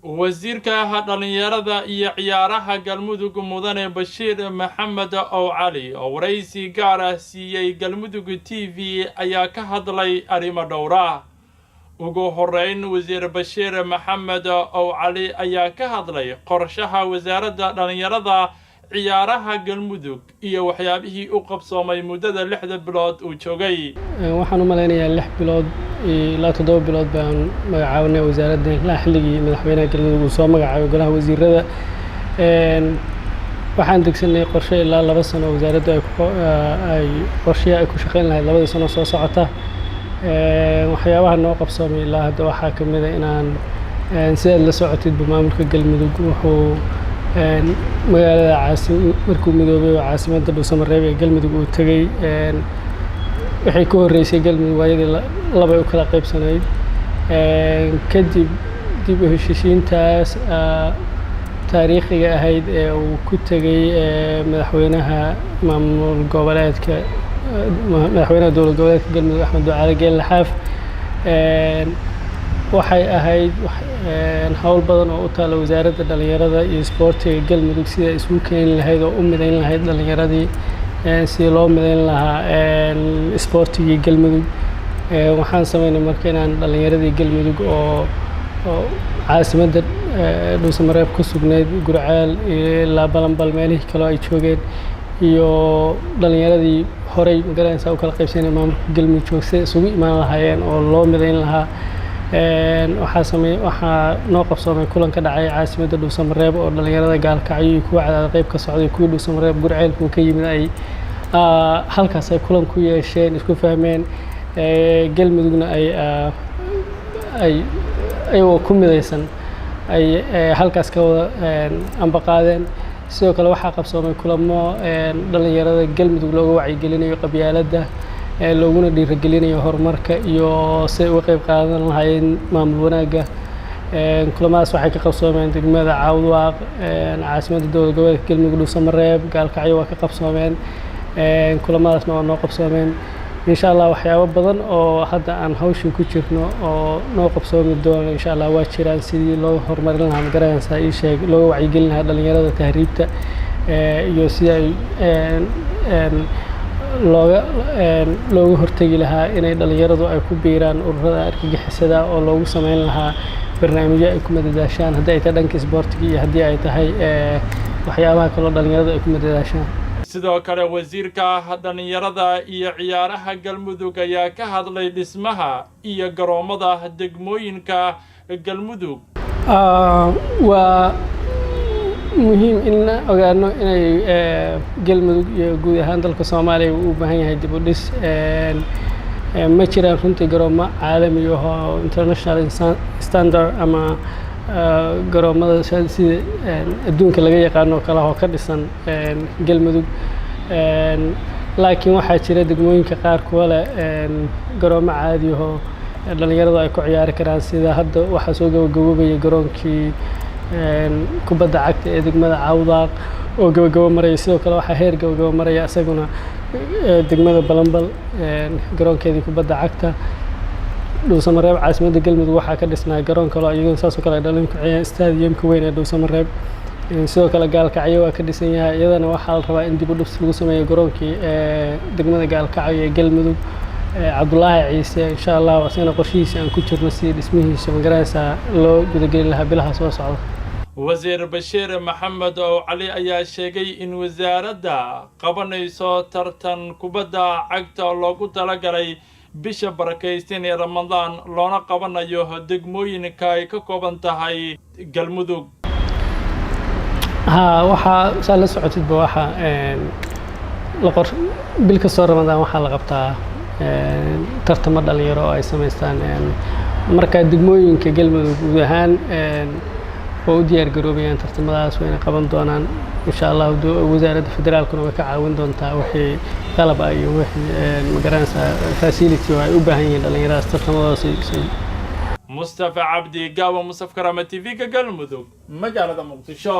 Wasiirka Dhallinyarada iyo Ciyaaraha Galmudug, Mudane Bashiir Maxamed Ow Cali, oo waraysi gaar ah siiyey Galmudug TV, ayaa ka hadlay arrimo dhowra. Ugu horeyn, Wasiir Bashiir Maxamed Ow Cali ayaa ka hadlay qorshaha Wasaaradda Dhallinyarada Ciyaaraha Galmudug iyo waxyaabihii u qabsoomay muddada 6da bilood uu joogay. Waxaan u malaynayaa 6 bilood ilaa 7 bilood baan magacaabnay wasaaradda, ilaa xilligii madaxweynaha Galmudug uu soo magacaabay golaha wasiirada. Waxaan degsanay qorshe ilaa 2 sano wasaaraddu ay qorshihi ay ku shaqeyn lahayd 2dii sano soo socota. Waxyaabaha noo qabsoomay ilaa hadda waxaa ka mid ah inaan, sidaad la socotidba, maamulka Galmudug wuxuu magaalada caasim markuu midoobay oo caasimadda Dhuusamareeb ee Galmudug uu tegey. Waxay ka horreysay Galmudug waayadii labay u kala qaybsanayd. Kadib dib u heshiisiintaas taariikhiga ahayd ee uu ku tegey madaxweynaha maamul goboleedka, madaxweynaha dowlad goboleedka Galmudug, Axmed Ducaale Geelle Xaaf, waxay ahayd hawl badan oo u taalla Wasaaradda Dhallinyarada iyo Isboortiga Galmudug, sida ay isugu keeni lahayd oo u midayn lahayd dhallinyaradii, sidii loo midayn lahaa isboortigii Galmudug. Waxaan sameynay marka inaan dhallinyaradii Galmudug oo caasimadda Dhuusamareeb ku sugnayd, Gurceel ilaa Balanbal, meelihii kaloo ay joogeen, iyo dhallinyaradii horey magaranaysaa u kala qaybsanay maamulka Galmudug joogsa isugu imaan lahaayeen oo loo midayn lahaa. Waxaa samey waxaa noo qabsoomay kulan ka dhacay caasimadda Dhuusamareeb oo dhallinyarada Gaalkacyo iyo kuwa Cadaada qayb ka socday, kuwii Dhuusamareeb Gurceelku ka yimid, ay halkaas ay kulan ku yeesheen, isku fahmeen, Galmudugna ay ayagoo ku midaysan ay halkaas ka wada ambaqaadeen. Sidoo kale waxaa qabsoomay kulamo dhalinyarada Galmudug looga wacyigelinayo qabyaaladda, looguna dhiirigelinayo horumarka iyo siday uga qeyb qaadan lahaayeen maamul wanaagga. Kulamadaas waxay ka qabsoomeen degmada Caawdwaaq, caasimadda dowlad goboleedka Galmudug Dhuusamareeb, Gaalkacyo waa ka qabsoomeen. Kulamadaasna waa noo qabsoomeen. Insha Allah waxyaabo badan oo hadda aan hawshii ku jirno oo noo qabsoomi doono insha Allah waa jiraan, sidii loo horumarin lahaa, magaranaysaa, ii sheeg, looga wacyigelin lahaa dhalinyarada tahriibta iyo sidii ay looga hortegi lahaa inay dhalinyaradu ay ku biiraan ururada argagixisada, oo loogu sameyn lahaa barnaamijyo ay ku madadaashaan, haddii ay tahay dhanka isboortiga iyo haddii ay tahay waxyaabaha kaloo dhalinyaradu ay ku madadaashaan. Sidoo kale, wasiirka Dhallinyarada iyo Ciyaaraha Galmudug ayaa ka hadlay dhismaha iyo garoomada degmooyinka Galmudug. Waa muhiim in la ogaano inay Galmudug iyo guud ahaan dalka Soomaaliya uu u baahan yahay dib u dhis. Ma jiraan runtii garoomo caalami ah oo international standard ama garoomada sida adduunka laga yaqaano oo kale oo ka dhisan Galmudug, laakiin waxaa jira degmooyinka qaar kuwa leh garoomo caadi ah oo dhalinyaradu ay ku ciyaari karaan, sida hadda waxaa soo gabagaboobaya garoonkii kubadda cagta ee degmada Cawdaaq oo gabagabo maraya. Sidoo kale waxaa heer gabagabo maraya isaguna degmada Balanbal garoonkeedii kubadda cagta. Dhuusamareeb, caasimadda Galmudug, waxaa ka dhisnaa garoon kaloo iyaguna saasoo kale ay dhalin ku ciyaaraan, stadiumka weyn ee Dhuusamareeb. Sidoo kale Gaalkacyo waa ka dhisan yahay, iyadana waxaa la rabaa in dib u dhis lagu sameeyo garoonkii degmada Gaalkacyo ee Galmudug. Cabdulaahi Ciise, insha Allah isagana qorshihiisa aan ku jirno sidii dhismihiisa, magaranaysaa, loo gudageli lahaa bilaha soo socda. Wasiir Bashiir Maxamed oo Cali ayaa sheegay in wasaaradda qabanayso tartan kubadda cagta loogu talagalay bisha barakaysan ee Ramadaan, loona qabanayo degmooyinka ay ka kooban tahay Galmudug. Haa, waxaa saa la socotidba, waxaa la qor bil kastoo Ramadaan waxaa la qabtaa tartamo dhalinyaro oo ay samaystaan. Marka degmooyinka Galmudug guud ahaan waa u diyaar garoobayaan tartamadaas, wayna qaban doonaan insha Allah. Wasaaradda federaalkuna way ka caawin doontaa wixii qalab ah iyo wixii, magaranaysaa, facility oo ay u baahan yihiin dhalinyaradaas tartamadaas. Mustafa Cabdi Gaawa, Mustaf Karama, TV-ga Galmudug, magaalada Muqdisho.